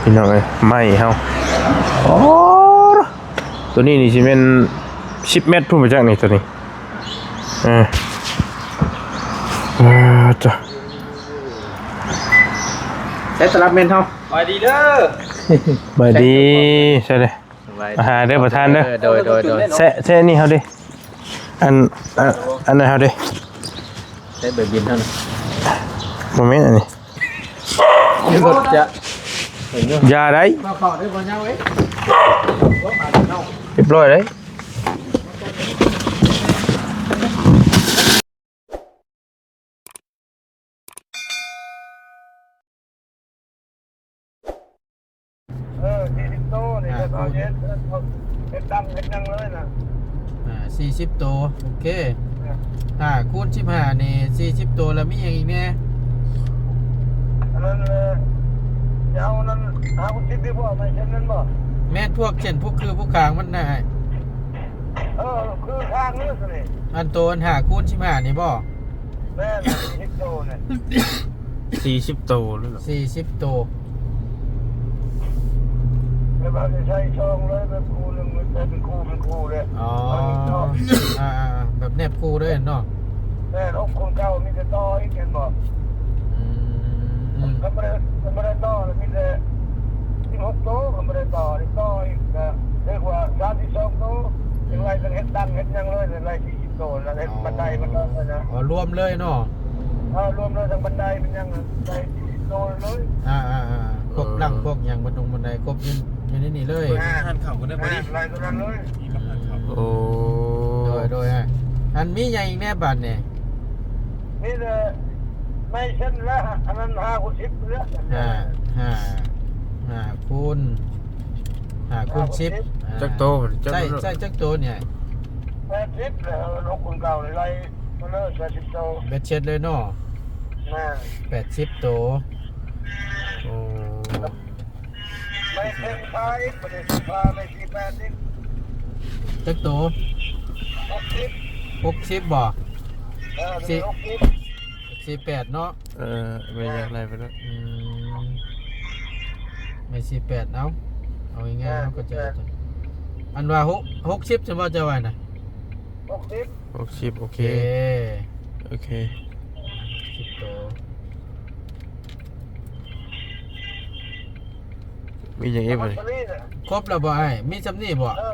ພີ່ນ້ອງເອີຍ ໄມ້ເຮົາ ໂອ້ ໂຕນີ້ນີ້ຊິແມ່ນສິບແມັດພຸ້ນ ບໍ່ຈັກນີ້ ໂຕນີ້ ເອີ ເອີ ຈ້ະ ໃຊ້ຕະລັບແມ່ນເຮົາ ສະບາຍດີເດີ ສະບາຍດີ ໃຊ່ເດີ ສະບາຍດີ ມາຫາເດີປະທານເດີ ເອີ ໂດຍ ໂດຍ ໂດຍ ແຊະ ແຊະນີ້ເຮົາເດ້ ອັນ ອັນ ອັນນັ້ນເຮົາເດ້ ໃຊ້ໃບບິນເຮົານະ ບໍ່ແມ່ນອັນນີ້ ລົດຈະ ຢ່າໄດ໋ ເຂົ້າເດີບໍ່ຍາວເອີຍ ຮຽບຮ້ອຍເດ້. ເອີ ສີ່ສິບໂຕນີ້ ຫ້າ ກໍເຮັດ ເຮັດດັງເຮັດຫຍັງເລີຍນະ ອ່າ ສີ່ສິບໂຕ ໂອເຄ ເອີ ຫ້າຄູນສິບຫ້ານີ້ ສີ່ສິບໂຕ ແລ້ວມີຫຍັງອີກແດ່? ອັນນັ້ນແຫຼະ ຊິເອົານັ້ນ ຫ້າຄູນສິບນີ້ບໍ່? ແມ່ນເຊັ່ນນັ້ນບໍ່? ແມ່ນພວກເສັ້ນ ພວກຄື ພວກຄາງມັນນະ ເອີ ຄືຄາງນີ້ ອັນໂຕອັນຫ້າຄູນສິບຫ້ານີ້ບໍ່? ແມ່ນ ສີ່ສິບໂຕນີ້ ສີ່ສິບໂຕເລີຍເນາະ ສີ່ສິບໂຕ ແບບວ່າໃຊ້ຊ່ອງເລີຍ ແບບຄູ່ໜຶ່ງ ເປັນຄູ່ເປັນຄູ່ເດ້ ອໍ ອ່າໆ ແບບແນບຄູ່ເລີຍເນາະ ແມ່ນ ອົບຄົນເກົ່າມີແຕ່ຕໍ່ອີກແມ່ນບໍ່? ອືມ ຄັນບໍ່ໄດ້ ຄັນບໍ່ໄດ້ຕໍ່ແລ້ວມີແຕ່ສິບຫົກໂຕ ຄັນບໍ່ໄດ້ຕໍ່ນີ້ຕໍ່ອີກ ກໍເລີຍວ່າສາມສິບສອງໂຕ ຈັ່ງໄລກໍເຮັດດັງເຮັດຫຍັງເລີຍ ໄລ່ສີ່ສິບໂຕ ແລ້ວເຮັດບັນໄດມັນເລີຍນະ ອໍ ລວມເລີຍເນາະ ເອີ ລວມເລີຍທັງບັນໄດເປັນຫຍັງ ໄລ່ສີ່ສິບໂຕເລີຍ ອ່າໆໆ ພວກຫຼັງພວກຫຍັງບັນດົງບັນໄດຄົບຢູ່ ຢູ່ໃນນີ້ເລີຍ ແມ່ນ ຮ້ານເຂົ້າກໍໄດ້ພໍດີ ແມ່ນ ໄລ່ຕົວນັ້ນເລີຍ ໂອ້ ໂດຍໆ ອ່າ ອັນມີຫຍັງອີກແດ່ບາດນີ້? ມີແຕ່ໄມ້ເຊັ່ນລະ ອັນນັ້ນຫ້າຄູນສິບເລີຍ ຫ້າ ຫ້າ ຫ້າຄູນ ຫ້າຄູນສິບ ຫ້າຄູນສິບ ອ່າ ຈັກໂຕ ຈັກ ໃຊ້ ໃຊ້ຈັກໂຕນີ້? ແປດສິບແລ້ວ ເອົາຄົນເກົ່າໄລ່ມາເລີຍ ແປດສິບໂຕ ເບັດເສັດເລີຍເນາະ ແມ່ນ ແປດສິບໂຕ ໂອ້ ໄມ້ເຄັງພາອີກ ໄມ້ເຄັງພາ ໄມ້ສີ່ແປດອີກ ຈັກໂຕ? ຫົກສິບ ຫົກສິບບໍ່? ເອີ ສີ່ ຫົກສິບ ສີ່ແປດເນາະ ເອີ ໄປຢາກໄດ້ໄປເນາະ ອືມ ໄມ້ສີ່ແປດ ເອົາ ເອົາງ່າຍໆ ເຮົາກໍຈະ ອັນວ່າຫົກ ຫົກສິບຊັ້ນບໍ່ ເຈົ້າວ່ານະ? ຫົກສິບ ຫົກສິບ ໂອເຄ ໂອເຄ ສິບໂຕ ມີຫຍັງອີກບໍ່ນີ້? ຄົບແລ້ວບໍ່ອ້າຍ? ມີສ່ຳນີ້ບໍ່? ເອີ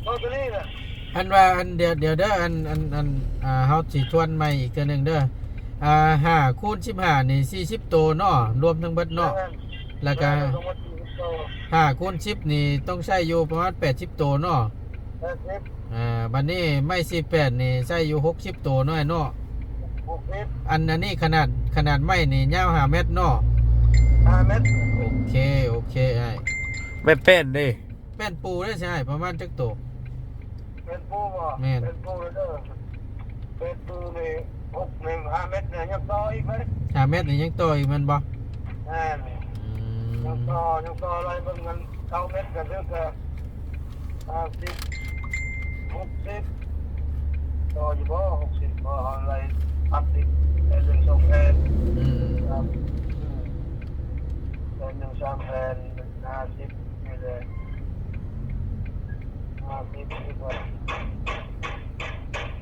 ພໍສ່ຳນີ້ແຫຼະ ອັນວ່າ ອັນ ດຽວ ດຽວເດີ ອັນ ອັນ ອັນ ອ່າ ເຮົາຊິທວນໃໝ່ອີກເທື່ອໜຶ່ງເດີ ອ່າ ຫ້າຄູນສິບຫ້ານີ້ ສີ່ສິບໂຕເນາະ ລວມທັງເບິດເນາະ ແມ່ນ ແລ້ວກະ ແມ່ນ ທັງໝົດສີ່ສິບໂຕ ຫ້າຄູນສິບນີ້ຕ້ອງໃຊ້ຢູ່ປະມານແປດສິບໂຕເນາະ ແປດສິບ ອ່າ ບັດນີ້ໄມ້ສີ່ແປດນີ້ໃຊ້ຢູ່ຫົກສິບໂຕເນາະ ເນາະ ຫົກສິບ ອັນ ອັນນີ້ຂະໜາດ ຂະໜາດໄມ້ນີ້ຍາວຫ້າແມັດເນາະ ຫ້າແມັດ ໂອເຄ ໂອເຄອ້າຍ ແມ່ນແປ້ນເດ້ ແປ້ນປູເດ້ຊະອ້າຍ ປະມານຈັກໂຕ? ແປ້ນປູບໍ່? ແມ່ນ ແປ້ນປູເດີ ແປ້ນປູນີ້ຫົກແມັດ ຫ້າແມັດນີ້ຍັງຕໍ່ອີກເລີຍ ຫ້າແມັດນີ້ຍັງຕໍ່ອີກແມ່ນບໍ່? ແມ່ນ ອືມ ຍັງຕໍ່ ຍັງຕໍ່ໄລ່ເບິ່ງ ມັນເກົ້າແມັດກໍຖືກ ກໍຫ້າສິບ ຫົກສິບ ຕໍ່ຢູ່ບໍ່? ຫົກສິບ ພໍເຮົາໄລ່ສາມສິບ ແລ້ວເລື່ອງສອງແຜ່ນ ອືມ ສາມ ອືມ ແລ້ວໜຶ່ງສາມແຜ່ນ ຫ້າສິບ ນີ້ແຫຼະ ຫ້າສິບ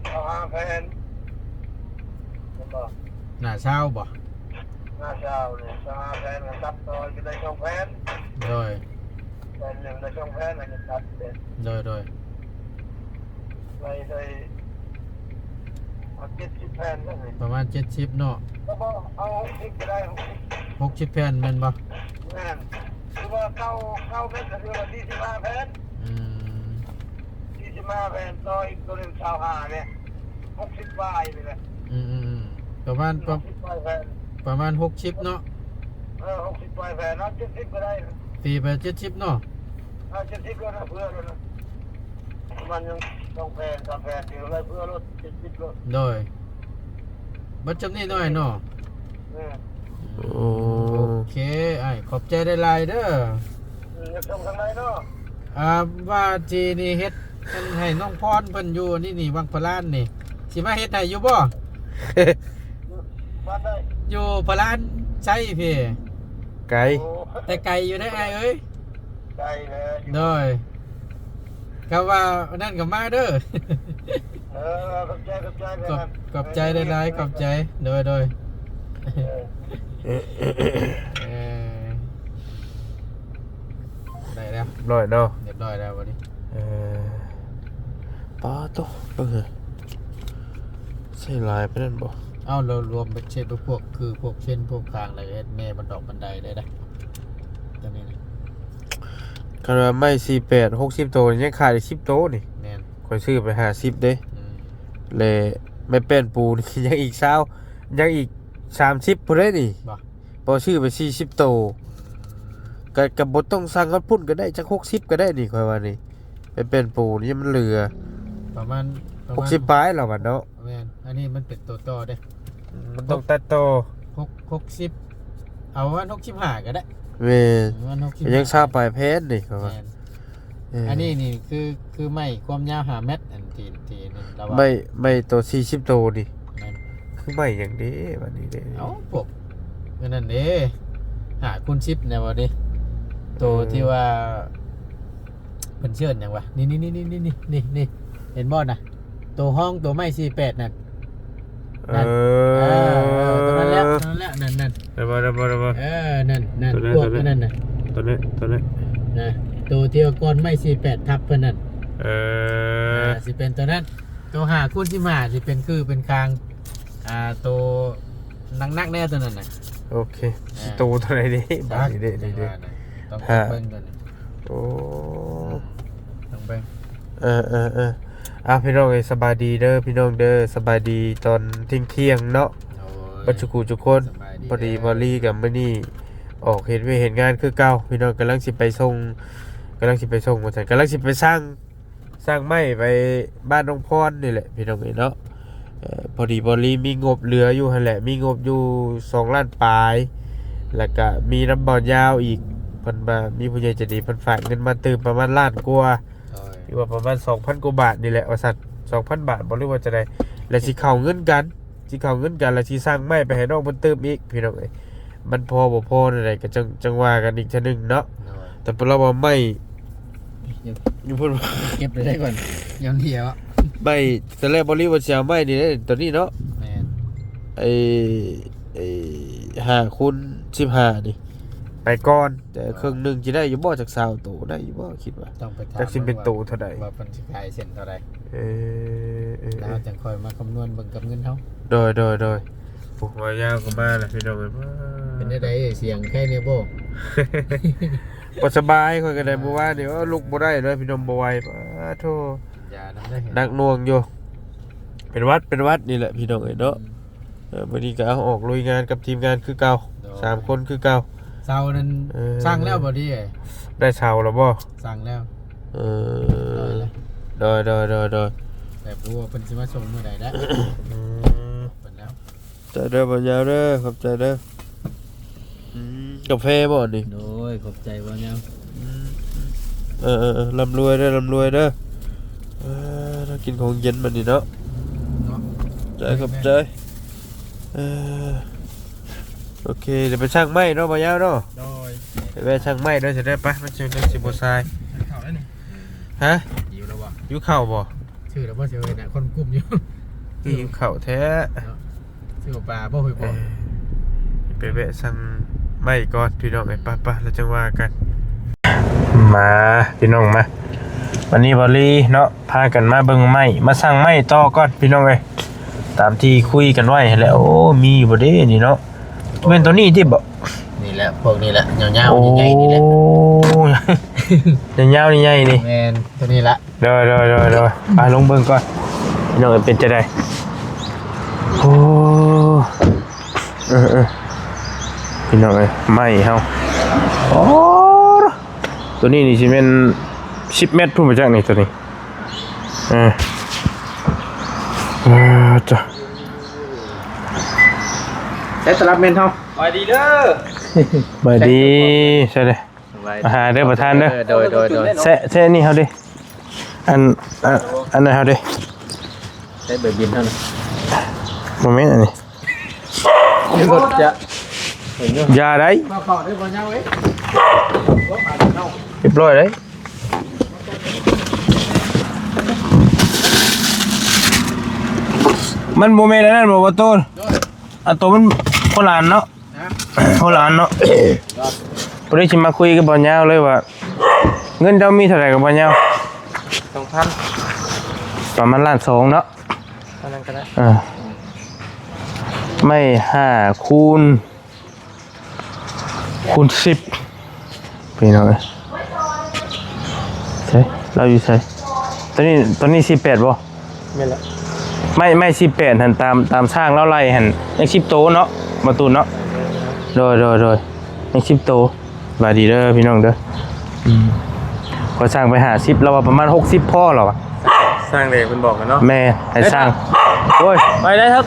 ເອົາຫ້າແຜ່ນ ເຫັນບໍ່? ໜ້າຊາວບໍ່? ໜ້າຊາວນີ້ ຊາວຫ້າແຜ່ນກໍຕັດຕໍ່ອີກໄດ້ສອງແຜ່ນ ໂດຍ ແຜ່ນໜຶ່ງໄດ້ສອງແຜ່ນ ອັນນີ້ຕັດເປັນ ໂດຍ ໂດຍ ໄດ້ ໄດ້ ເອົາເຈັດສິບແຜ່ນກໍໄດ້ ປະມານເຈັດສິບເນາະ ກໍບໍ່ ເອົາຫົກສິບກໍໄດ້ ຫົກສິບ ຫົກສິບແຜ່ນແມ່ນບໍ່? ແມ່ນ ຄືວ່າເກົ້າ ເກົ້າແມັດກໍຄືວ່າສີ່ສິບຫ້າແຜ່ນ ອືມ ສີ່ສິບຫ້າແຜ່ນ ຕໍ່ອີກໂຕໜຶ່ງຊາວຫ້າເດ້ ຫົກສິບປາຍນີ້ແຫຼະ ອືມໆໆ ປະມານ ປະ ຫົກສິບປາຍແຜ່ນ ປະມານຫົກສິບເນາະ ເອີ ຫົກສິບປາຍແຜ່ນ ເອົາເຈັດສິບກໍໄດ້ ຕີໄປເຈັດສິບເນາະ ເອົາເຈັດສິບແລ້ວນະ ເພື່ອແລ້ວນະ ມັນຍັງສອງແຜ່ນ ສາມແຜ່ນ ດຽວໄລ່ເພື່ອໂລດ ເຈັດສິບໂລດ ໂດຍ ເບິດສ່ຳນີ້ໜ້ອຍເນາະ ເອີ ໂອເຄອ້າຍ ຂອບໃຈຫຼາຍໆເດີ ເອີ ຢາກສົ່ງທາງໃດເນາະ? ອ່າ ວ່າຊິນີ້ເຮັດອັນໃຫ້ນ້ອງພອນເພິ່ນຢູ່ນີ້ນີ້ ວັງພະລານນີ້ ຊິມາເຮັດໃຫ້ຢູ່ບໍ່? ບ້ານໃດ? ຢູ່ພະລານໄຊພີ້ ໄກ ໂອ້ ແຕ່ໄກຢູ່ເດ້ອ້າຍເອີຍ ໄກແລ້ວ ໂດຍ ຄຳວ່າອັນນັ້ນກໍມາເດີ ເອີ ຂອບໃຈ ຂອບໃຈ ຂອບ ຂອບໃຈຫຼາຍໆ ຂອບໃຈ ໂດຍ ໂດຍ ເອີ ເອີ ໄດ້ແລ້ວ ຮຽບຮ້ອຍເນາະ ຮຽບຮ້ອຍແລ້ວບັດນີ້ ເອີ ປາໂຕ ເບິ່ງເຮີ ໃສ່ຫຼາຍປານນັ້ນບໍ່? ເອົ້າ ລວມເບັດເສັດພວກ ຄືພວກເສັ້ນພວກຄາງ ແລ້ວເຮັດແມ່ບັນດອກບັນໄດໄດ້ ໄດ້ ຕົວນີ້ນະ ຄັນວ່າໄມ້ສີ່ແປດ ຫົກສິບໂຕ ຍັງຂາດອີກສິບໂຕນີ້ ແມ່ນ ຂ້ອຍຊື້ໄປຫ້າສິບເດ້ ອືມ ແລະ ໄມ້ແປ້ນປູນຍັງອີກຊາວ ຍັງອີກສາມສິບພຸ້ນເດ້ນີ້ ບໍ່? ພໍຊື້ໄປສີ່ສິບໂຕ ອືມ ກໍ ກໍບໍ່ຕ້ອງສັ່ງຮອດພຸ້ນກໍໄດ້ ຈັກຫົກສິບກໍໄດ້ນີ້ ຂ້ອຍວ່ານີ້ ໄມ້ແປ້ນປູນີ້ມັນເຫຼືອປະມານ ປະມານຫົກສິບປາຍແລ້ວບັດເນາະ ແມ່ນ ອັນນີ້ມັນເປັນໂຕຕໍ່ເດ້ ອືມ ມັນຕ້ອງຕັດຕໍ່ ຫົກ ຫົກສິບ ເອົາປະມານຫົກສິບຫ້າກໍໄດ້ ແມ່ນ ປະມານຫົກສິບຫ້າ ກໍຍັງຊາວປາຍແຜ່ນນີ້ ຂ້ອຍວ່າ ແມ່ນ ເອີ ອັນນີ້ນີ້ຄື ຄືໄມ້ຄວາມຍາວຫ້າແມັດ ອັນທີ່ ທີ່ນັ້ນລະວ່າ ໄມ້ ໄມ້ໂຕສີ່ສິບໂຕນີ້ ແມ່ນ ຄືໄມ້ຫຍັງເດ້ບັດນີ້ເດ້ ເອົ້າ ພວກອັນນັ້ນເດ້ ຫ້າຄູນສິບແນວວ່າເດ້ ໂຕ ເອີ ທີ່ວ່າ ເພິ່ນເອີ້ນຫຍັງວະ ນີ້ໆໆ ເຫັນບໍ່ນະ ໂຕຮອງໂຕໄມ້ສີ່ແປດນັ້ນ ເອີ ນັ້ນ ເອີ ເອີ ຕົວນັ້ນແຫຼະ ຕົວນັ້ນແຫຼະ ນັ້ນໆ ໄດ້ບໍ່ ໄດ້ບໍ່ ໄດ້ບໍ່ ເອີ ນັ້ນໆ ຕົວນັ້ນ ພວກ ຕົວນັ້ນ ອັນນັ້ນນະ ຕົວນີ້ ຕົວນີ້ ນະ ໂຕທີ່ວ່າກ່ອນໄມ້ສີ່ແປດທັບເພິ່ນນັ້ນ ເອີ ອ່າ ຊິເປັນຕົວນັ້ນ ໂຕຫ້າຄູນສິບຫ້າຊິເປັນຄືເປັນຄາງ ອ່າ ໂຕໜັກໆແດ່ຕົວນັ້ນນະ ໂອເຄ ອ່າ ຊິໂຕເທົ່າໃດເດ້ ບາດນີ້ເດ້ ນີ້ເດ້ ຕ້ອງເບິ່ງຕົວນີ້ ໂອ້ ຕ້ອງເບິ່ງ ເອີໆໆ ອ່າ ພີ່ນ້ອງເອີຍ ສະບາຍດີເດີພີ່ນ້ອງເດີ ສະບາຍດີຕອນທ່ຽງໆເນາະ ໂດຍ ເບິດສູ່ຜູ້ສູ່ຄົນ ສະບາຍດີ ພໍດີ ເດີ ບ່າວລີກັບມື້ນີ້ອອກເຮັດວຽກເຮັດງານຄືເກົ່າ ພີ່ນ້ອງ ກຳລັງຊິໄປສົ່ງ ກຳລັງຊິໄປສົ່ງວ່າຊັ້ນ ກຳລັງຊິໄປສັ່ງ ສັ່ງໄມ້ໄປບ້ານນ້ອງພອນນີ້ແຫຼະພີ່ນ້ອງເອີຍເນາະ ເອີ ພໍດີບ່າວລີມີງົບເຫຼືອຢູ່ຫັ້ນແຫຼະ ມີງົບຢູ່ສອງລ້ານປາຍ ແລ້ວກະມີນຳບ່າວຍາວອີກ ເພິ່ນວ່າມີຜູ້ໃຫຍ່ໃຈດີເພິ່ນຝາກເງິນມາຕື່ມປະມານລ້ານກວ່າ ໂດຍ ຫຼືວ່າປະມານສອງພັນກວ່າບາດນີ້ແຫຼະວ່າຊັ້ນ ສອງພັນບາດບໍ່ ຫຼືວ່າຈັ່ງໃດ ແລ້ວຊິເຂົ້າເງິນກັນ ຊິເຂົ້າເງິນກັນ ແລ້ວຊິສັ່ງໄມ້ໄປໃຫ້ນ້ອງເພິ່ນຕື່ມອີກ ພີ່ນ້ອງເອີຍ ມັນພໍບໍ່ພໍແນວໃດກໍຈັ່ງ ຈັ່ງວ່າກັນອີກເທື່ອໜຶ່ງເນາະ ໂດຍ ແຕ່ລາວວ່າໄມ້ ຢູ່ພຸ້ນ ເກັບໄດ້ກ່ອນ ຍາມດຽວ ໄມ້ ແຕ່ແລກບໍລິວ່າຊິເອົາໄມ້ນີ້ເດ້ ຕົວນີ້ເນາະ ແມ່ນ ໄອ້ ໄອ້ຫ້າຄູນສິບຫ້ານີ້ ໄປກ່ອນ ແຕ່ເຄິ່ງໜຶ່ງຊິໄດ້ຢູ່ບໍ່ ຈັກຊາວໂຕ ໄດ້ຢູ່ບໍ່ ຄິດວ່າ ຕ້ອງໄປຖາມ ຈັກຊິເປັນໂຕເທົ່າໃດ ວ່າເພິ່ນຊິຂາຍເສັ້ນເທົ່າໃດ ເອີ ເອີ ເອີ ແລ້ວເຮົາຈັ່ງຄ່ອຍມາຄຳນວນເບິ່ງກັບເງິນເຮົາ ໂດຍ ໂດຍ ໂດຍ ໂອ້ ບ່າວຍາວກໍມາແລ້ວ ພີ່ນ້ອງເອີຍ ເປັນຈັ່ງໃດ ສຽງໄຄແດ່ບໍ່? ບໍ່ສະບາຍ ຂ້ອຍກໍໄດ້ ເອີ ມື້ວານນີ້ ເອີ ລຸກບໍ່ໄດ້ເລີຍ ພີ່ນ້ອງ ບໍ່ໄຫວ ປາໂທ ຢານຳເດີ ໜັກໜ່ວງຢູ່ ເປັນຫວັດ ເປັນຫວັດນີ້ແຫຼະ ພີ່ນ້ອງເອີຍເນາະ ອືມ ເອີ ມື້ນີ້ກໍເອົາອອກລຸຍງານກັບທີມງານຄືເກົ່າ ໂດຍ ສາມຄົນຄືເກົ່າ ເສົານັ້ນ ເອີ ສັ່ງແລ້ວບໍ່ດີເອີຍ? ໄດ້ເສົາແລ້ວບໍ່? ສັ່ງແລ້ວ ເອີ ໂດຍ ໂດຍ ໂດຍ ໂດຍ ແຕ່ບໍ່ຮູ້ວ່າເພິ່ນຊິມາສົ່ງມື້ໃດແລ້ວ ອືມ ເພິ່ນແລ້ວ ໃຈເດີ ບ່າວຍາວເດີ ຂອບໃຈເດີ ອືມ ກາແຟບໍ່ນີ້? ໂດຍ ຂອບໃຈບ່າວຍາວ ອືມ ເອີໆໆ ລ່ຳລວຍເດີ ລ່ຳລວຍເດີ ເອີ ກິນຂອງເຢັນບັດນີ້ເນາະ ເນາະ ໃຈ ຂອບໃຈ ເອີ ໂອເຄ ດຽວໄປສັ່ງໄມ້ເນາະ ບ່າວຍາວເນາະ ໂດຍ ໄປແວ່ສັ່ງໄມ້ເດີ ຊິໄດ້ປະ ມັນຊິ ມັນຊິບໍ່ສາຍ ເຂົ້າແລ້ວນີ້ ຮະ ຫິວແລ້ວບໍ່? ຫິວເຂົ້າບໍ່? ຊື່ແລ້ວບໍ່? ຊື່ນະ ຄົນກຸ່ມຢູ່ ຫິວເຂົ້າແທ້ ເນາະ ຊື່ປາບໍ່? ເຮີຍບໍ່ ເອີ ໄປແວະສັ່ງໄມ້ກ່ອນ ພີ່ນ້ອງເອີຍ ໄປໆ ແລ້ວຈັ່ງວ່າກັນ ມາ ພີ່ນ້ອງມາ ວັນນີ້ບ່າວລີເນາະ ພາກັນມາເບິ່ງໄມ້ ມາສັ່ງໄມ້ຕໍ່ກ່ອນ ພີ່ນ້ອງເອີຍ ຕາມທີ່ຄຸຍກັນໄວ້ຫັ້ນແຫຼະ ໂອ້ ມີຢູ່ບໍ່ເດນີ້ເນາະ? ແມ່ນຕົວນີ້ຕິບໍ່? ນີ້ແຫຼະ ພວກນີ້ແຫຼະ ຍາວໆ ໂອ້ ນີ້ໃຫຍ່ນີ້ແຫຼະ ຍາວໆ ນີ້ໃຫຍ່ນີ້ ແມ່ນ ຕົວນີ້ລະ ໂດຍ ໂດຍ ໂດຍ ໂດຍ ໄປລົງເບິ່ງກ່ອນ ພີ່ນ້ອງເອີຍ ເປັນຈັ່ງໃດ? ໂອ້ ເອີ ເອີ ພີ່ນ້ອງເອີຍ ໄມ້ເຮົາ ໂອ້ ຕົວນີ້ນີ້ຊິແມ່ນສິບແມັດພຸ້ນບໍ່ຈັກນີ້ ຕົວນີ້ ເອີ ເອີ ຈ້ະ ໃຊ້ຕະລັບແມ່ນເຮົາ ສະບາຍດີເດີ ສະບາຍດີ ໃຊ້ເດີ ສະບາຍດີ ມາຫາເດີປະທານເດີ ເອີ ໂດຍ ໂດຍ ໂດຍ ແຊະ ແຊະນີ້ເຮົາເດ້ ອັນ ອັນ ອັນນັ້ນເຮົາເດ້ ໃຊ້ໃບບິນເຮົານະ ບໍ່ແມ່ນອັນນີ້ ລົດຈະ ຢ່າໄດ໋ ເຂົ້າເດີບໍ່ຍາວເອີຍ ຮຽບຮ້ອຍເດ້. ມັນບໍ່ແມ່ນອັນນັ້ນບໍ່ ບໍ່ໂຕນ ອັນໂຕມັນຄົນລະອັນເນາະ ຄົນລະອັນເນາະ. ພໍດີຊິມາຄຸຍກັບບ່າວຍາວເລີຍວ່າ ເງິນເຈົ້າມີເທົ່າໃດກັບບ່າວຍາວ? ສອງພັນ ປະມານລ້ານສອງເນາະ ເທົ່ານັ້ນກໍໄດ້. ເອີ ໄມ້ຫ້າຄູນ ຄູນສິບ ພີ່ນ້ອງເອີຍ. ໃສ ລາວຢູ່ໃສ? ຕົວນີ້ ຕົວນີ້ສິບແປດບໍ່? ແມ່ນລະ ໄມ້ ໄມ້ສິບແປດຫັ້ນ ຕາມ ຕາມຊ່າງລາວໄລ່ຫັ້ນ ຍັງສິບໂຕເນາະ ບໍ່ຕູນເນາະ. ໂດຍ ໂດຍ ໂດຍ ຍັງສິບໂຕ. ສະບາຍດີເດີພີ່ນ້ອງເດີ. ອືມ ຂ້ອຍສັ່ງໄປຫ້າສິບ ລາວວ່າປະມານຫົກສິບພໍ ລາວວ່າ. ຊ່າງເດ ເພິ່ນບອກກັນເນາະ. ແມ່ນ ໃຫ້ຊ່າງ ໂອ້ຍ ໄປໄດ້ຄັບ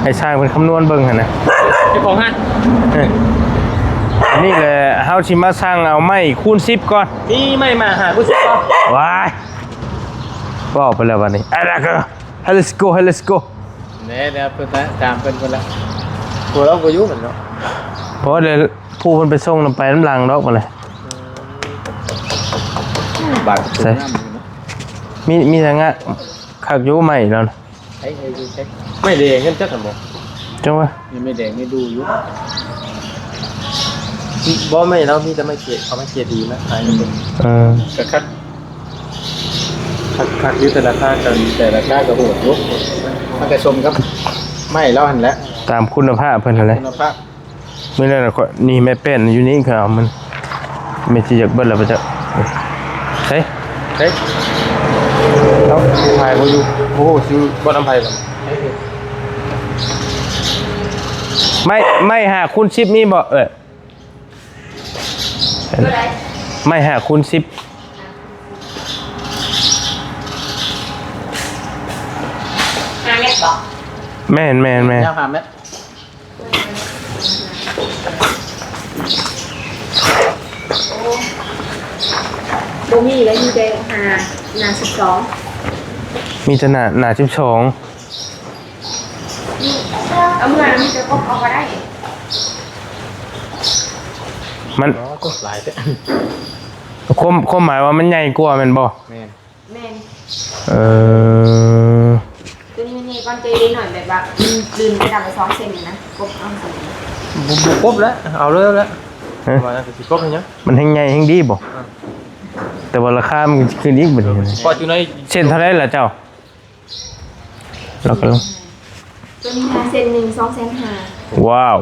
ໃຫ້ຊ່າງເພິ່ນຄຳນວນເບິ່ງຫັ້ນນະ ເຈົ້າຂອງຮ້ານ. ເອີ ອັນນີ້ແຫຼະ ເຮົາຊິມາສັ່ງເອົາໄມ້ຄູນສິບກ່ອນ. ມີໄມ້ມາຫາຄູນສິບບໍ່? ວ້າຍ ເວົ້າໄປແລ້ວບັດນີ້ ເອີ ເອີ ເອີ ເຮີ let's go ເຮີ let's go. ແນ່ ແລ້ວເພິ່ນຕາມເພິ່ນພຸ້ນລະ ໂອ້ ລາວບໍ່ຢູ່ແມ່ນເນາະ. ເພາະວ່າດຽວຜູ້ເພິ່ນໄປສົ່ງນຳ ໄປນຳຫຼັງດອກບັດນີ້. ອືມ ບາດ ໃສ ງາມຢູ່ເນາະ. ມີ ມີແຕ່ງາມ ຄັກຢູ່ໄມ້ແລ້ວນະ. ໄອ້ ໄອ້ ໄມ້ແດງນັ້ນຈັກຫັ້ນບໍ່? ຈັ່ງຫວະ ມີໄມ້ແດງນີ້ດູຢູ່. ບໍ່ ໄມ້ລາວມີແຕ່ໄມ້ເຈ ເອົາໄມ້ເຈດີມາຂາຍ. ເອີ ກະຄັກ ຄັກ ຄັກຢູ່ ແຕ່ລາຄາກັນ ແຕ່ລາຄາກໍໂຫດຢູ່. ມັນກະສົມກັບໄມ້ລາວຫັ້ນແຫຼະ ຕາມຄຸນນະພາບເພິ່ນຫັ້ນແຫຼະ ຄຸນນະພາບ. ມື້ນັ້ນຂ້ອຍ ນີ້ແມ່ແປ້ນຢູ່ນີ້ ຂ້ອຍເອົາມັນ ແມ່ນຊິຢາກເບິດແລ້ວບໍ່ຈັກ. ເອີ ເອີ ເອົ້າ ຖ່າຍບໍ່ຢູ່ ບໍ່ຮູ້ຊິບໍ່ນຳໃຜບັດ. ໄມ້ ໄມ້ຫ້າຄູນສິບມີບໍ່ເອີຍ? ໄມ້ຫ້າຄູນສິບ ຫ້າແມັດບໍ່? ແມ່ນ ແມ່ນ ແມ່ນ ຍາວຫ້າແມັດ. ໂອ້ ບໍ່ມີແລ້ວ ມີແຕ່ໜ້າ ໜ້າສິບສອງ ມີແຕ່ໜ້າ ໜ້າສິບສອງ. ເອົາເມືອນະ ມີແຕ່ກົບເອົາກໍໄດ້. ມັນ ອໍ ໂຕຫຼາຍແທ້. ຄວາມ ຄວາມໝາຍວ່າມັນໃຫຍ່ກວ່າແມ່ນບໍ່? ແມ່ນ ແມ່ນ. ເອີ ຕົວນີ້ມັນໃຫຍ່ກ່ອນ ແຕ່ເດັກນ້ອຍແບບວ່າ ມັນລື່ນໄປດຳສອງເຊັນນີ້ນະ ກົບເອົາຊັ້ນ. ບໍ່ ບໍ່ກົບແລ້ວ ເອົາເລີຍແລ້ວ. ຮະ? ວ່ານັ້ນກໍຊິກົບໃຫ້ຫຍັງ? ມັນແຮ່ງໃຫຍ່ແຮ່ງດີບໍ່? ອ່າ ແຕ່ວ່າລາຄາມັນຊິຂຶ້ນອີກບັດນີ້. ເພາະຢູ່ໃນ ເຊັນເທົ່າໃດລະເຈົ້າ? ລາວກຳລັງ ຕົວນີ້ນະ ເຊັນໜຶ່ງ ສອງແສນຫ້າ. ວ້າວ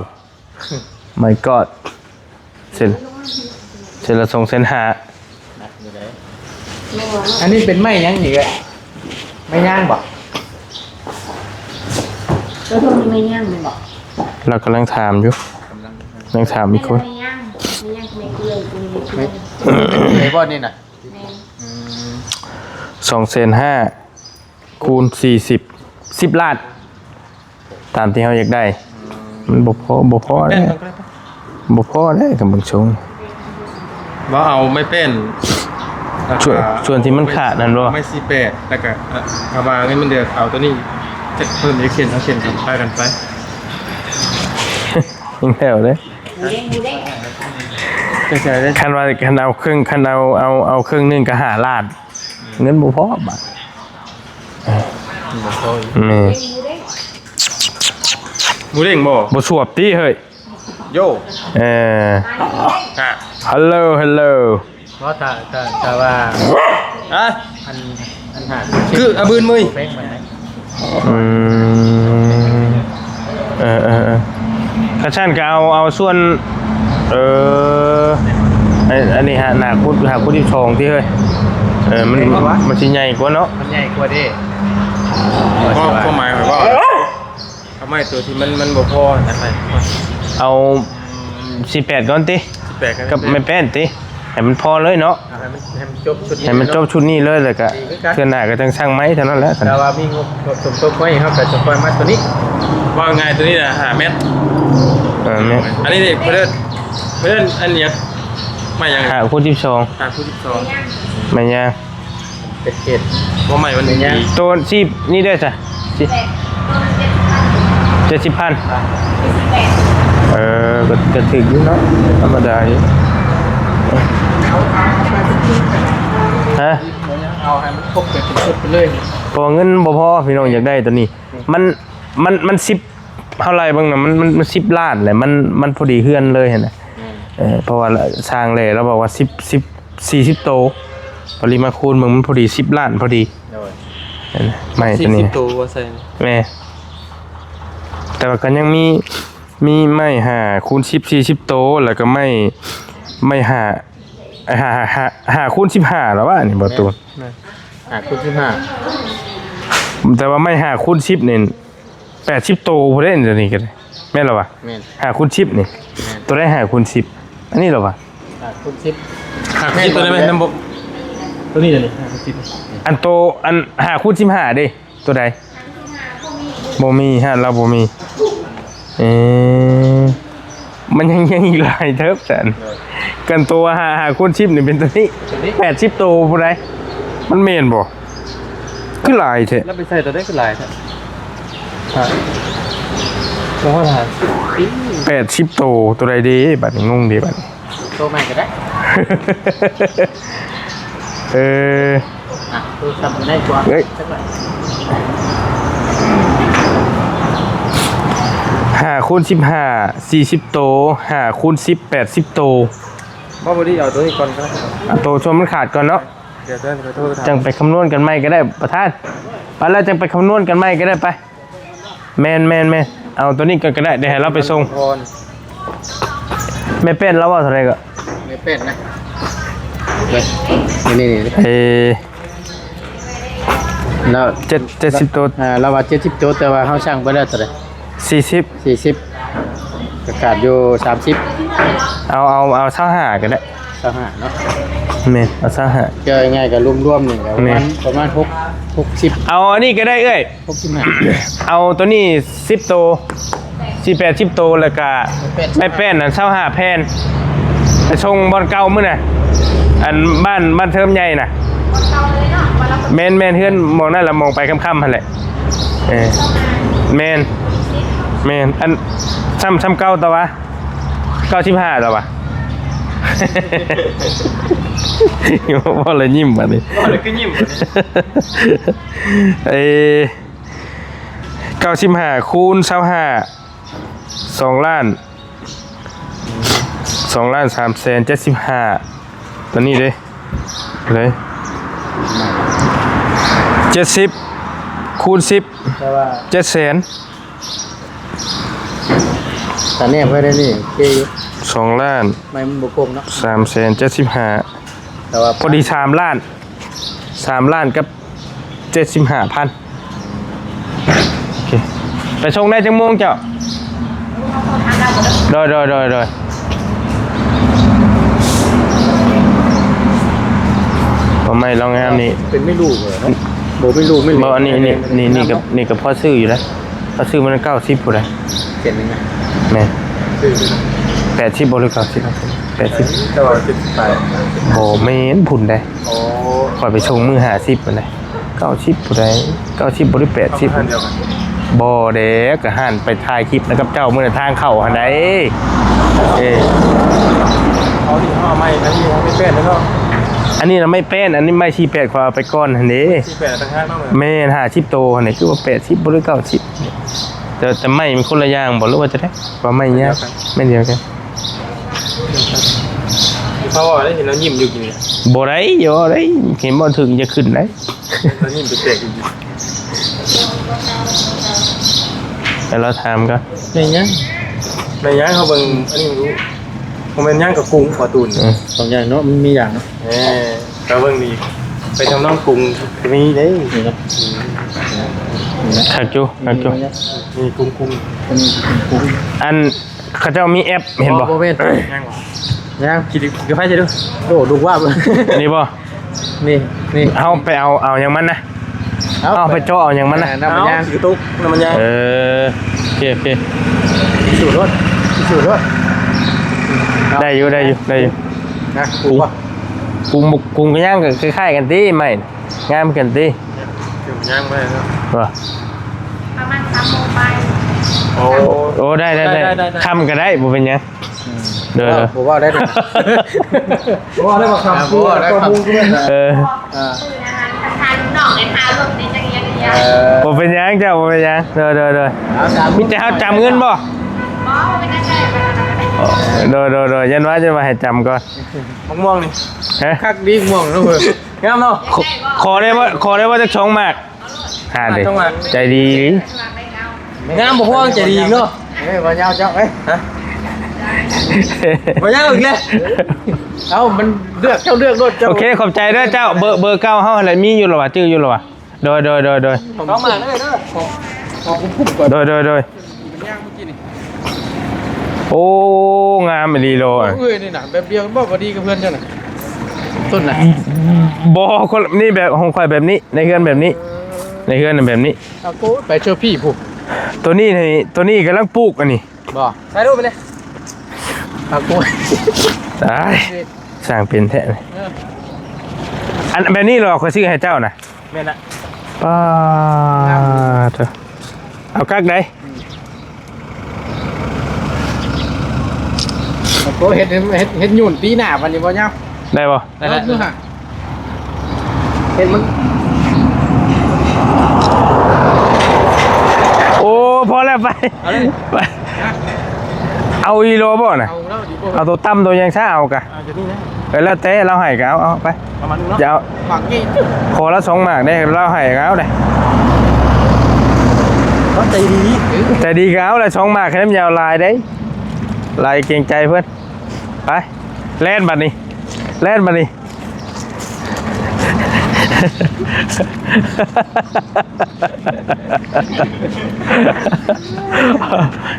my god ເຊັນ ເຊັນລະສອງແສນຫ້າ. ໜັກຢູ່ເດ້. ອັນນີ້ເປັນໄມ້ຫຍັງນີ້ເອີຍ? ໄມ້ຍາງບໍ່? ຕົວນີ້ໄມ້ຍາງແມ່ນບໍ່? ລາວກຳລັງຖາມຢູ່ ກຳລັງ ຍັງຖາມອີກຄົນ. ໄມ້ຍາງ ໄມ້ຍາງ ໄມ້ເກືອຍ ໄມ້ເກືອຍ ໄມ້ບໍ່ນີ້ນະ? ແມ່ນ. ອືມ ສອງແສນຫ້າ ຄູນສີ່ສິບ ສິບລ້ານ ຕາມທີ່ເຮົາຢາກໄດ້. ອືມ ມັນບໍ່ພໍ ບໍ່ພໍເດ້ ບໍ່ພໍເດ້ ກຳບັງຊົງ. ວ່າເອົາໄມ້ແປ້ນ ສ່ວນ ສ່ວນທີ່ມັນຂາດຫັ້ນບໍ່? ໄມ້ສີ່ແປດ ແລ້ວກະ ເອົາ ເອົາມາເງິນມັນເດືອນ ເອົາຕົວນີ້ຈັກເພີ່ມອີກເສັ້ນ ເອົາເສັ້ນກັນໄປກັນໄປ ຍັງແຖວເດ້. ບໍ່ເດ້ງ ບໍ່ເດ້ງ ຈັກໃດເດ້. ຄັນວ່າ ຄັນເອົາເຄິ່ງ ຄັນເອົາ ເອົາ ເອົາເຄິ່ງໜຶ່ງກໍຫ້າລ້ານ ເງິນບໍ່ພໍບາດ. ບໍ່ພໍອີກ ແມ່ນ. ໝູເດ້ງບໍ່? ບໍ່ສວບຕິເຮີ້ຍ. ໂຢ ເອີ ຮະ ຮັລໂຫຼ ຮັລໂຫຼ. ບໍ່ ຖ້າ ຖ້າ ຖ້າວ່າ ຮະ ອັນ ອັນຫາ ຄືອະບືນມື້ ເພງປານໃດ? ອືມ ເອີ ເອີ ເອີ ຄັນຊັ້ນກໍເອົາ ເອົາສ່ວນ ເອີ ອັນ ອັນນີ້ຫາ ໜ້າຄຸດ ຫາຄຸດສິບສອງຕິເຮີ້ຍ. ເອີ ມັນ ມັນຊິໃຫຍ່ກວ່າເນາະ ມັນໃຫຍ່ກວ່າເດ້. ຄວາມ ຄວາມໝາຍຂ້ອຍວ່າ ເອົາໄມ້ຕົວທີ່ມັນ ມັນບໍ່ພໍນະ ເອົາ ອືມ ສີ່ແປດກ່ອນຕິ ສີ່ແປດ ກັບໄມ້ແປ້ນຕິ ໃຫ້ມັນພໍເລີຍເນາະ ໃຫ້ມັນ ໃຫ້ມັນຈົບຊຸດນີ້ ໃຫ້ມັນຈົບຊຸດນີ້ເລີຍ ແລ້ວກະເທື່ອໜ້າກໍຈັ່ງສັ່ງໃໝ່ເທົ່ານັ້ນແຫຼະ. ຖ້າວ່າມີງົບສົມທົບໄວ້ ເຮົາກໍຈະຄ່ອຍມາຕົວນີ້. ເວົ້າງ່າຍ ຕົວນີ້ນະ ຫ້າແມັດ. ເອີ ແມ່ນ. ອັນນີ້ເດ້ ເພິ່ນເອີ້ນ ເພິ່ນເອີ້ນອັນຫຍັງ? ໄມ້ຫຍັງ? ຫ້າຄູນສິບສອງ ຫ້າຄູນສິບສອງ ໄມ້ຍາງ. ເປັນເຂດ ບໍ່ໃໝ່ມັນມີ ໂຕສີ່ນີ້ເດ້ຊະ ເຈັດສິບພັນ ອ່າ ເຈັດສິບພັນ ອ່າ ເຈັດສິບແປດ ເອີ ກໍ ກໍຖືກຢູ່ເນາະ ທຳມະດາຢູ່. ຮະ? ເອົາໃຫ້ມັນຄົບເປັນຊຸດໄປເລີຍ ເພາະວ່າເງິນບໍ່ພໍ ພີ່ນ້ອງຢາກໄດ້ຕົວນີ້. ມັນ ມັນ ມັນສິບ ເຮົາໄລ່ເບິ່ງນະ ມັນ ມັນ ມັນສິບລ້ານແຫຼະ ມັນ ມັນພໍດີເຮືອນເລີຍຫັ້ນນະ. ແມ່ນ ເອີ ເພາະວ່າຊ່າງແຫຼະລາວບອກວ່າສິບ ສິບ ສີ່ສິບໂຕ ພໍດີມາຄູນເບິ່ງ ມັນພໍດີສິບລ້ານພໍດີ. ໂດຍ ເຫັນໄໝ ສີ່ສິບໂຕບໍ່ໃສ່. ແມ່ນ ແຕ່ວ່າກໍຍັງມີ ມີໄມ້ຫ້າຄູນສິບ ສີ່ສິບໂຕ ແລ້ວກໍໄມ້ ໄມ້ຫ້າ ຫ້າ ຫ້າ ຫ້າ ຫ້າຄູນສິບຫ້າແລ້ວວະ ອັນນີ້ບໍ່ຕູນ. ແມ່ນ ຫ້າຄູນສິບຫ້າ ແຕ່ວ່າໄມ້ຫ້າຄູນສິບນີ້ ແປດສິບໂຕພຸ້ນເດ້ ຕົວນີ້ກໍໄດ້ ແມ່ນລະວະ? ແມ່ນ ຫ້າຄູນສິບນີ້. ແມ່ນ ຕົວໃດຫ້າຄູນສິບ? ອັນນີ້ລະວະ? ຫ້າຄູນສິບ ຫ້າຄູນສິບ ຕົວໃດແມ່ນ ແມ່ນບໍ່? ຕົວນີ້ລະນີ້ ຫ້າຄູນສິບ ອັນໂຕ ອັນຫ້າຄູນສິບຫ້າເດ້ ຕົວໃດ? ບໍ່ມີ ຮ້ານລາວບໍ່ມີ. ເອີ ມັນຍັງ ຍັງອີກຫຼາຍເຕີບຊັ້ນ. ໂດຍ ກັນໂຕຫ້າ ຫ້າຄູນສິບນີ້ເປັນຕົວນີ້ ຕົວນີ້ ແປດສິບໂຕພຸ້ນໃດ໋ ມັນແມ່ນບໍ່? ຄືຫຼາຍແທ້. ແລ້ວໄປໃສ່ຕົວໃດຄືຫຼາຍແທ້? ຮະ ບໍ່ຮອດຫ້າສິບ ແປດສິບໂຕ ຕົວໃດເດ້? ບັດນີ້ງົງເດ້ບັດນີ້ ໂຕໃໝ່ກໍໄດ້. ເອີ ອ່ະ ໂທລະສັບໄດ້ກວ່າ ເອີຍ ຈັກໜ້ອຍ ຫ້າຄູນສິບຫ້າ ສີ່ສິບໂຕ ຫ້າຄູນສິບ ແປດສິບໂຕ. ບໍ່ ບໍ່ດີ ເອົາຕົວນີ້ກ່ອນກໍໄດ້ ເອົາໂຕຊ່ວງມັນຂາດກ່ອນເນາະ. ດຽວເດີ ຂໍໂທດ ຈັ່ງໄປຄຳນວນກັນໃໝ່ກໍໄດ້ປະທານ. ໄປແລ້ວຈັ່ງໄປຄຳນວນກັນໃໝ່ກໍໄດ້ໄປ. ແມ່ນໆໆ ເອົາຕົວນີ້ກ່ອນກໍໄດ້ ດຽວໃຫ້ລາວໄປສົ່ງ. ແມ່ແປ້ນລາວເວົ້າເທົ່າໃດກໍ? ແມ່ແປ້ນນະ ນີ້ໆໆ ເອີ ລາວ ເຈັດ ເຈັດສິບໂຕ ອ່າ ລາວວ່າເຈັດສິບໂຕ ແຕ່ວ່າເຮົາສັ່ງໄປແລ້ວເທົ່າໃດ? ສີ່ສິບ ສີ່ສິບ ກໍຂາດຢູ່ສາມສິບ. ເອົາ ເອົາ ເອົາຊາວຫ້າກໍໄດ້ ຊາວຫ້າເນາະ. ແມ່ນ ເອົາຊາວຫ້າ ກໍງ່າຍໆ ກໍລວມໆ ນີ້ກໍປະມານ ແມ່ນ ປະມານຫົກ ຫົກສິບ. ເອົາອັນນີ້ກໍໄດ້ເອື້ອຍ ຫົກສິບຫ້າ ເອົາຕົວນີ້ສິບໂຕ ສີ່ແປດສິບໂຕ ແລ້ວກະໄມ້ແປ້ນນັ້ນຊາວຫ້າແຜ່ນ ໄປສົ່ງບ່ອນເກົ່າມື້ນະ ອັນບ້ານ ບ້ານເທີມໃຫຍ່ນະ. ແມ່ນໆ ເຮືອນໝ່ອງນັ້ນລະ ໝ່ອງໄປຄ່ຳໆ ຫັ້ນແຫຼະ. ເອີ ແມ່ນ ແມ່ນ ອັນ ຊ່ຳ ຊ່ຳເກົ່າ ແຕ່ວ່າ ເກົ້າສິບຫ້າແລ້ວວະ. ເວົ້າແລ້ວຍິ້ມບາດນີ້ ເວົ້າແລ້ວຄືຍິ້ມບາດນີ້. ເອີ ເກົ້າສິບຫ້າຄູນຊາວຫ້າ ສອງລ້ານ ສອງລ້ານສາມແສນເຈັດສິບຫ້າ. ຕົວນີ້ເດ້ ເລີຍ ເຈັດສິບຄູນສິບ ແຕ່ວ່າ ເຈັດແສນ. ຄັນແນບໄວ້ໄດ້ນີ້ ໂອເຄຢູ່ ສອງລ້ານ ໄມ້ມັນບໍ່ກົງເນາະ ສາມແສນເຈັດສິບຫ້າ ແຕ່ວ່າພໍດີສາມລ້ານ ສາມລ້ານກັບເຈັດສິບຫ້າພັນ. ໂອເຄ ໄປສົ່ງໄດ້ຈັກໂມງເຈົ້າ? ໂດຍ ໂດຍ ໂດຍ ໂດຍ. ບໍ່ ໄມ້ລອງງາມນີ້ ເປັນໄມ້ລູກເນາະ ບໍ່ ໄມ້ລູກ ໄມ້ເຫຼັກ ບໍ່ ອັນນີ້ ອັນນີ້ ນີ້ ນີ້ກໍ ນີ້ກໍພໍຊື້ຢູ່ນະ ເຂົາຊື້ມັນເກົ້າສິບພຸ້ນນະ ເຈັດໜຶ່ງນະ. ແມ່ນ ຊື້ຢູ່ນະ ແປດສິບບໍ່ ຫຼືເກົ້າສິບ? ແປດສິບ ແຕ່ວ່າເຈັດສິບປາຍ ບໍ່ແມ່ນພຸ້ນໃດ. ໂອ້ ຂ້ອຍໄປສົ່ງມື້ຫ້າສິບພຸ້ນໃດ ເກົ້າສິບຜູ້ໃດ ເກົ້າສິບບໍ່ ຫຼືແປດສິບ ເອົາຮ້ານດຽວກັນ ບໍ່ແດ ກໍຮ້ານໄປຖ່າຍຄລິບນຳກັບເຈົ້າມື້ນັ້ນທາງເຂົ້າຫັ້ນໃດ. ເອີ ເອົານີ້ ເອົາໄມ້ ອັນນີ້ໄມ້ແປ້ນເນາະ ອັນນີ້ນະໄມ້ແປ້ນ ອັນນີ້ໄມ້ສີ່ແປດ ຂ້ອຍເອົາໄປກ່ອນຫັ້ນເດ ສີ່ແປດຕ່າງຫາກເນາະ. ແມ່ນ ຫ້າສິບໂຕຫັ້ນນີ້ ຄືວ່າແປດສິບບໍ່ ຫຼືເກົ້າສິບ ແຕ່ ແຕ່ໄມ້ມັນຄົນລະຢ່າງບໍ່ ຫຼືວ່າຈັ່ງໃດ? ວ່າໄມ້ຍາກ ໄມ້ດຽວກັນ ໄມ້ດຽວກັນ. ເຂົາເວົ້າໄດ້ ເຫັນລາວຍິ້ມຢູ່ກີ້ນີ້ ບໍ່ໄດ້ ຢ່າເວົ້າໄດ້ ເຫັນບໍ່ຖືກຢ່າຂຶ້ນໄດ້ ລາວຍິ້ມແປກໆຢູ່ ໃຫ້ລາວຖາມກ່ອນ. ໄມ້ຫຍັງ? ໄມ້ຫຍັງ? ເຮົາເບິ່ງອັນນີ້ບໍ່ຮູ້ ບໍ່ແມ່ນຫຍັງ ກໍກຸງ ປະຕູນ ເອີ ສອງຢ່າງເນາະ ມັນມີຢ່າງເນາະ. ເອີ ກໍເບິ່ງດີ ໄປທຳນອງກຸງກໍມີເດ້ ນີ້ເນາະ ອືມ ນີ້ນະ ຄັກຢູ່ ຄັກຢູ່ ມີກຸງໆ ອັນນີ້ກຸງໆ ອັນ ເຂົາເຈົ້າມີແອັບເຫັນບໍ່? ບໍ່ ບໍ່ແມ່ນ ຍັງບໍ່? ຍັງ ຂີ້ ຂີ້ໄຟໃສ່ດູ ໂອ້ ດຸກວາບ ນີ້ບໍ່? ນີ້ ນີ້ ເຮົາໄປເອົາ ເອົາຫຍັງມັນນະ ເອົາ ເອົາໄປເຈາະເອົາຫຍັງມັນນະ ເອີ ນ້ຳມັນຍາງ ຂີ້ກະຕຸກ ນ້ຳມັນຍາງ ເອີ ໂອເຄ ໂອເຄ ພິສູດໂລດ ພິສູດໂລດ ໄດ້ຢູ່ ໄດ້ຢູ່ ໄດ້ຢູ່ ນະ ປຸງບໍ່? ປຸງ ປຸງກໍຍັງ ກໍຄ້າຍໆກັນຕິ ໄມ້ ງາມກັນຕິ ຍັງບໍ່ໄດ້ເນາະ ວ່າ ປະມານສາມໂມງປາຍ ໂອ້ ໂອ້ ໄດ້ ໄດ້ ໄດ້ ໄດ້ ໄດ້ ຄ່ຳກໍໄດ້ ບໍ່ເປັນຫຍັງ. ອືມ ໂດຍ ເອີ ບໍ່ເວົ້າໄດ້ເດີ ບໍ່ໄດ້ວ່າຄ່ຳ ອ່າ ບໍ່ເວົ້າໄດ້ຄ່ຳ ເອີ ອ່າ ເອີ ບໍ່ເປັນຫຍັງເຈົ້າ ບໍ່ເປັນຫຍັງ. ໂດຍ ໂດຍ ໂດຍ ມີແຕ່ເຮົາຈຳເງິນບໍ່? ໂດຍ ໂດຍ ໂດຍ ຢ້ານວ່າ ຢ້ານວ່າໃຫ້ຈຳກ່ອນ. ໝາກມ່ວງນີ້ ຮະ ຄັກດີ ໝາກມ່ວງເນາະ ງາມເນາະ. ຂໍ ຂໍໄດ້ບໍ່ ຂໍໄດ້ບໍ່ ຈັກສອງໝາກ? ຫາເດ້ ໃຈດີ ງາມບໍ່ພໍ ໃຈດີອີກເນາະ. ເອີ ບໍ່ຍາວເຈົ້າ ເອີຍ ຮະ ບໍ່ຍາວອີກແລ້ວ. ເອົ້າ ມັນເລືອກ ເຈົ້າເລືອກໂລດເຈົ້າ. ໂອເຄ ຂອບໃຈເດີເຈົ້າ. ເບີ ເບີເກົ່າເຮົາຫັ້ນແຫຼະ ມີຢູ່ແລ້ວຫວາ? ຈື່ຢູ່ແລ້ວຫວາ? ໂດຍ ໂດຍ ໂດຍ ໂດຍ ຕ້ອງມາເດີ ເດີ ຂໍ ຂໍຄຸ້ມໆກ່ອນ. ໂດຍ ໂດຍ ໂດຍ ໂອ້ ງາມອີ່ຫຼີໂລ. ເອີຍ ນີ້ນະ ແບບດຽວກັນບໍ່? ພໍດີກັບເພື່ອນເຈົ້ານະ ຕົ້ນນະ. ບໍ່ ຄົນນີ້ ແບບຂອງຂ້ອຍແບບນີ້ ໃນເຮືອນແບບນີ້ ເອີ ໃນເຮືອນແບບນີ້. ເອົາໂກ ໄປເຊີພີ້ພຸ້ນ. ໂຕນີ້ນີ້ ໂຕນີ້ກຳລັງປູກອັນນີ້. ບໍ່ ຖ່າຍຮູບໄປເລີຍ. ເອົາໂກ ຕາຍ ສ້າງເປັນແທ້. ເອີ ອັນແບບນີ້ເຫຼືອຂ້ອຍຊື້ໃຫ້ເຈົ້ານະ. ແມ່ນລະ ປ້າ ເອົາກັກໃດ? ໂອ້ ເຮັດ ເຮັດ ເຮັດຫຍຸ້ນຕີໜ້າບັດນີ້ບໍ່ຍາວ ໄດ້ບໍ່? ໄດ້ແລ້ວ ເຮັດມັນ ໂອ້ ພໍແລ້ວ ໄປ ເອົາເລີຍ ໄປ. ເອົາອີ່ໂລບໍ່ນະ? ເອົາແລ້ວດີບໍ່? ເອົາໂຕຕ່ຳໂຕຫຍັງຊະ ເອົາກະ ເອົາໂຕນີ້ນະ. ເອີ ແລ້ວແຕ່ລາວໃຫ້ກໍເອົາ ເອົາໄປ ປະມານນີ້ເນາະ. ຈະເອົາ ໝາກນີ້ ຂໍລະສອງໝາກເດ້ ລາວໃຫ້ກໍເອົາເດ້. ເຂົາໃຈດີ ໃຈດີກໍເອົາລະສອງໝາກ ໃຫ້ນຳ ຢ່າເອົາຫຼາຍເດ້ ຫຼາຍເກງໃຈເພິ່ນ. ໄປ ແລ່ນບັດນີ້ ແລ່ນບັດນີ້.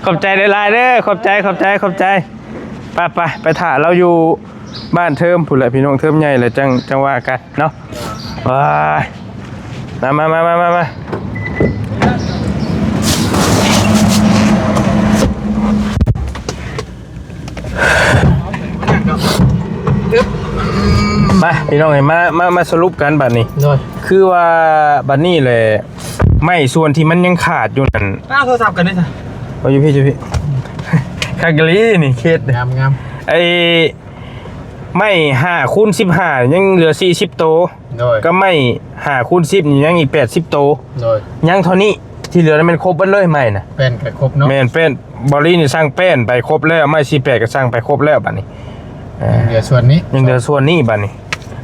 ຂອບໃຈຫຼາຍໆເດີ ຂອບໃຈ ຂອບໃຈ ຂອບໃຈ. ໄປ ໄປ ໄປຖ້າລາວຢູ່ບ້ານເທີມພຸ້ນແຫຼະ ພີ່ນ້ອງ ເທີມໃຫຍ່ແລ້ວຈັ່ງ ຈັ່ງວ່າກັນເນາະ. ໄປ ມາ ມາ ມາ ມາ ມາ. ມາ ພີ່ນ້ອງເອີຍ ມາ ມາ ມາສະຫຼຸບກັນບັດນີ້. ໂດຍ ຄືວ່າບັດນີ້ແຫຼະ ໄມ້ສ່ວນທີ່ມັນຍັງຂາດຢູ່ນັ້ນ ອ້າວ ໂທລະສັບກັນເດ້ຊະ. ເອົາຢູ່ພີ້ ຢູ່ພີ້ ຄັກອີ່ຫຼີນີ້ ເຂດ ງາມໆ. ໄອ້ໄມ້ຫ້າຄູນສິບຫ້າ ຍັງເຫຼືອສີ່ສິບໂຕ. ໂດຍ ກັບໄມ້ຫ້າຄູນສິບນີ້ຍັງອີກແປດສິບໂຕ. ໂດຍ ຍັງເທົ່ານີ້ ທີ່ເຫຼືອນັ້ນແມ່ນຄົບເບິດເລີຍໄມ້ນະ. ແປ້ນກໍຄົບເນາະ. ແມ່ນ ແປ້ນ ເບົາລີນີ້ສັ່ງແປ້ນໄປຄົບແລ້ວ ໄມ້ສີ່ແປດກໍສັ່ງໄປຄົບແລ້ວບັດນີ້. ເອີ ຍັງເຫຼືອສ່ວນນີ້ ຍັງເຫຼືອສ່ວນນີ້ບັດນີ້.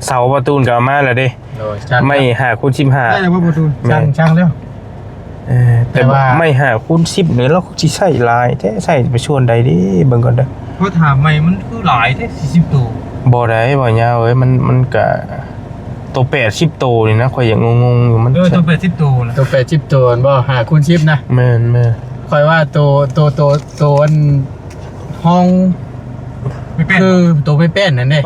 ເສົາປະຕູນກໍເອົາມາແລ້ວເດ້. ໂດຍ ໄມ້ຫ້າຄູນສິບຫ້າ ໄດ້ແລ້ວບໍ່ປະຕູນ? ແມ່ນ ສັ່ງ ສັ່ງແລ້ວ. ເອີ ແຕ່ ແຕ່ວ່າ ໄມ້ຫ້າຄູນສິບນີ້ລາວຊິໃຊ້ຫຼາຍແທ້ ໃຊ້ໄປສ່ວນໃດເດ້ ເບິ່ງກ່ອນເດີ. ຂໍຖາມໃໝ່ ມັນຄືຫຼາຍແທ້ ສີ່ສິບໂຕ? ບໍ່ໄດ້ ບໍ່ຍາວເອີຍ ມັນ ມັນກະ ໂຕແປດສິບໂຕນີ້ນະ ຂ້ອຍຍັງງົງໆຢູ່ ມັນ ເອີ ໂຕແປດສິບໂຕນະ ໂຕແປດສິບໂຕຫັ້ນບໍ່? ຫ້າຄູນສິບນະ. ແມ່ນໆ ຂ້ອຍວ່າໂຕ ໂຕ ໂຕ ໂຕອັນຮອງ ໄມ້ແປ້ນ ຄືໂຕໄມ້ແປ້ນນັ້ນເດ້. ອໍ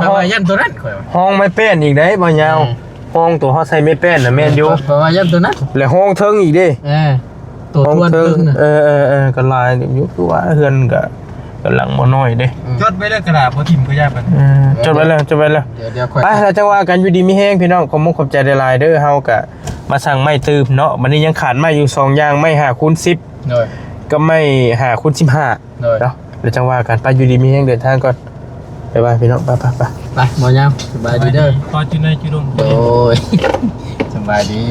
ຂ້ອຍວ່າຢ້ານໂຕນັ້ນ ຂ້ອຍວ່າຮອງໄມ້ແປ້ນອີກໄດ໋ ບໍ່ຍາວ. ເອີ ຮອງໂຕເຮົາໃສ່ໄມ້ແປ້ນນະ ແມ່ນຢູ່ ເອີ ຂ້ອຍວ່າຢ້ານໂຕນັ້ນ ແລະຮອງເທິງອີກເດ້. ເອີ ໂຕທວນເທິງນະ. ເອີ ເອີ ເອີ ກໍຫຼາຍຢູ່ ຄືວ່າເຮືອນກໍ ກຳລັງບໍ່ນ້ອຍເດ້. ອືມ ຈົດໄວ້ເລີຍກະດາດ ບໍ່ຖິ້ມກໍຢ່າໄປ. ເອີ ຈົດໄວ້ແລ້ວ ຈົດໄວ້ແລ້ວ. ດຽວ ດຽວຂ້ອຍ ໄປ ແລ້ວຈັ່ງວ່າກັນ ຢູ່ດີມີແຮງພີ່ນ້ອງ ຂອບມຸກຂອບໃຈຫຼາຍໆເດີ. ເຮົາກະມາສັ່ງໄມ້ຕື່ມເນາະ ບັດນີ້ຍັງຂາດໄມ້ຢູ່ສອງຢ່າງ ໄມ້ຫ້າຄູນສິບ ໂດຍ ກັບໄມ້ຫ້າຄູນສິບຫ້າ ໂດຍ ເນາະ. ແລ້ວຈັ່ງວ່າກັນ ໄປ ຢູ່ດີມີແຮງ ເດີນທາງກ່ອນ ບາຍບາຍພີ່ນ້ອງ ໄປ ໄປ ໄປ ໄປ ບໍ່ຍາວ ສະບາຍດີເດີ ຂໍຈຸໃນຈຸລົມ. ໂດຍ ສະບາຍດີ.